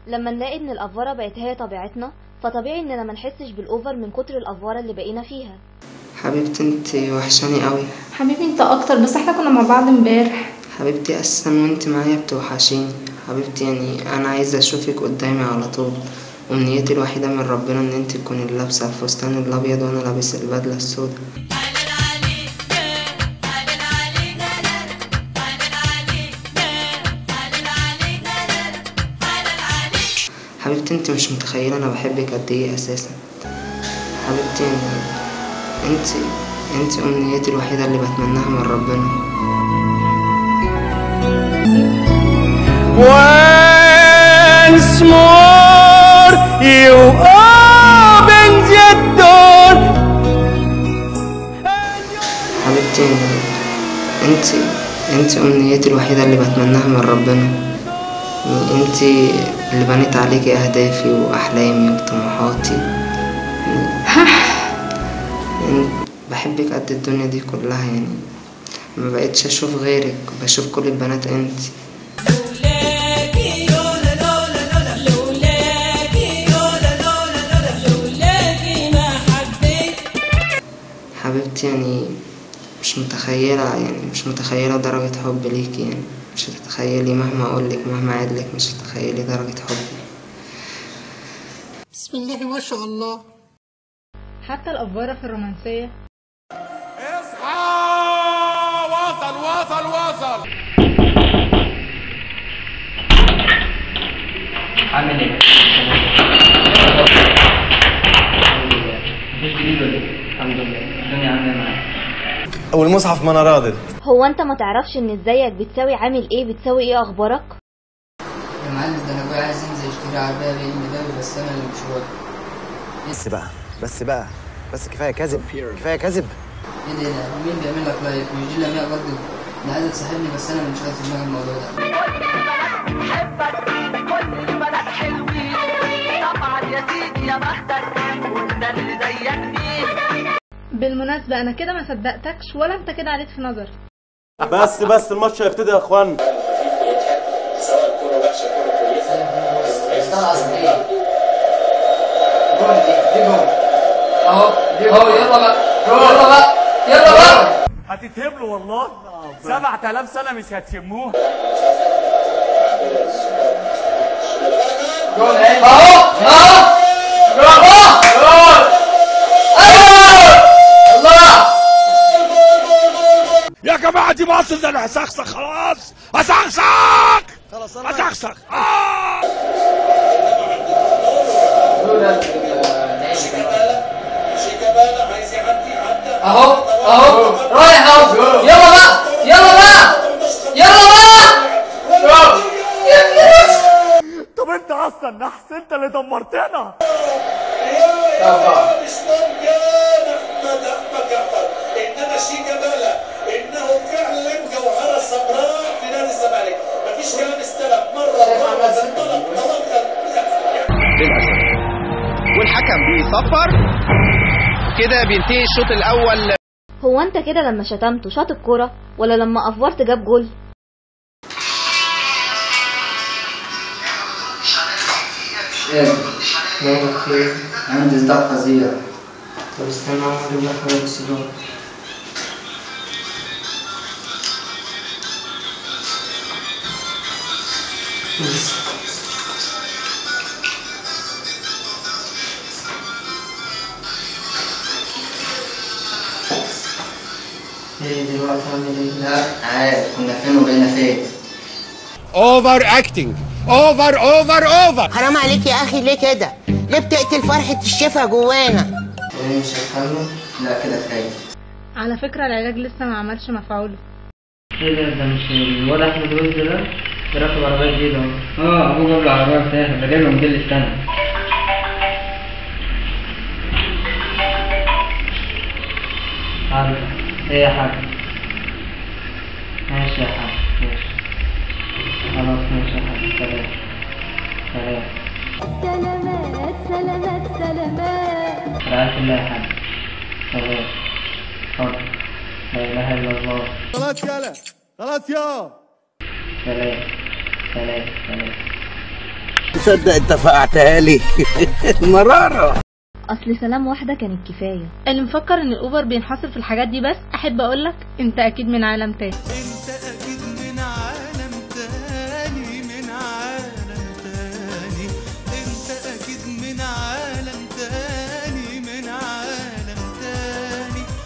لما نلاقي ان الافوره بقت هي طبيعتنا، فطبيعي اننا ما نحسش بال over من كتر الافوره اللي بقينا فيها. حبيبتي انت وحشاني قوي. حبيبي انت اكتر، بس احنا كنا مع بعض امبارح. حبيبتي اساسا وانت معايا بتوحشيني حبيبتي، يعني انا عايزه اشوفك قدامي على طول. امنيتي الوحيدة من ربنا ان انت تكوني لابسه الفستان الابيض وانا لابس البدلة السوداء. حبيبتي انت مش متخيله انا بحبك قد ايه اساسا. حبيبتي انت امنيتي الوحيدة اللي بتمناها من ربنا. Once more you open the door. حبيبتي انت امنيتي الوحيدة اللي بتمناها من ربنا. انت اللي بنيت عليكي اهدافي واحلامي وطموحاتي. بحبك قد الدنيا دي كلها، يعني ما بقتش اشوف غيرك، بشوف كل البنات انت. حبيبتي يعني مش متخيلة، يعني مش متخيلة درجة حب ليكي، يعني مش هتتخيلي مهما اقولك مهما اعدلك مش هتتخيلي درجة حبي. بسم الله ما شاء الله. حتى الأفوارة في الرومانسية. اصحى، وصل وصل وصل. عامل ايه؟ الحمد لله. مفيش جديد ولا ايه؟ الحمد لله. الدنيا عامله معاك. والمصحف ما انا راضي. هو انت ما تعرفش ان ازيك بتساوي عامل ايه بتساوي ايه اخبارك؟ يا معلم ده انا ابويا عايز ينزل يشتري عربية بي ام دبليو، بس انا اللي مش راضي. بس بقى بس بقى بس كفاية كذب، كفاية كذب. ايه ده؟ مين بيعمل لك like؟ مش دي لمياء برضه؟ ده عايزه تصاحبني بس انا مش عايز في دماغي الموضوع ده. بحبك كل البنات حلوين طبعا يا سيدي يا بختك وانت اللي زيك مين. بالمناسبة انا كده ما صدقتكش ولا انت كده عليت في نظري. بس بس الماتش هيبتدي يا اخوان. اهو اهو، يلا بقى يلا بقى يلا بقى. هتتهبلوا والله، 7000 سنة مش هتشموها. اهو اهو، جول. ايوه الله يا جماعة، دي مصر، ده انا هسخسخ خلاص، هسخسخ هسخسخ. اهو اهو رايح اهو، يلا بقى يلا بقى يلا بقى. طب انت اصلا نحس، انت اللي دمرتنا. طبعا مش ممكن. احمد احمد جعفر، انما شيكابالا انه فعلا جوهره سمراء في نادي الزمالك، مفيش كلام. استلم مرة مرة انطلق توكل للاسف، والحكم بيصفر كده، بينتهي الشوط الاول. هو انت كده لما شتمته شاط الكورة ولا لما افورت جاب جول؟ مش قادر. مالك في ايه؟ عندي صداع فظيع. طب استنى اقوم اجيب لك حاجة للصداع. ايه دلوقتي اعمل ايه؟ لا عارف كنا فين وبقينا فين. over acting، over over over. حرام عليك يا اخي، ليه كده؟ ليه بتقتل فرحه الشفا جوانا؟ ايه مش هتكمل؟ لا كده كفاية. على فكرة العلاج لسه ما عملش مفعوله. ايه ده؟ ده مش الواد احمد وز ده؟ ده راكب عربية جديدة اهو. اه ابوه جاب له عربية بتاعه، ده جايبها موديل السنة. عارف ايه يا حاج؟ ماشي يا حاج، ماشي خلاص، ماشي يا حاج، سلام سلام. سلامات سلامات سلامات. رعاية الله يا حاج، سلام. اتفضل. لا اله الا الله. خلاص يالا خلاص يا سلام سلام سلام. تصدق انت فقعتها لي مرارة. اصل سلام واحدة كانت كفاية. اللي مفكر ان ال over بينحصر في الحاجات دي بس، احب اقولك انت اكيد من عالم تاني.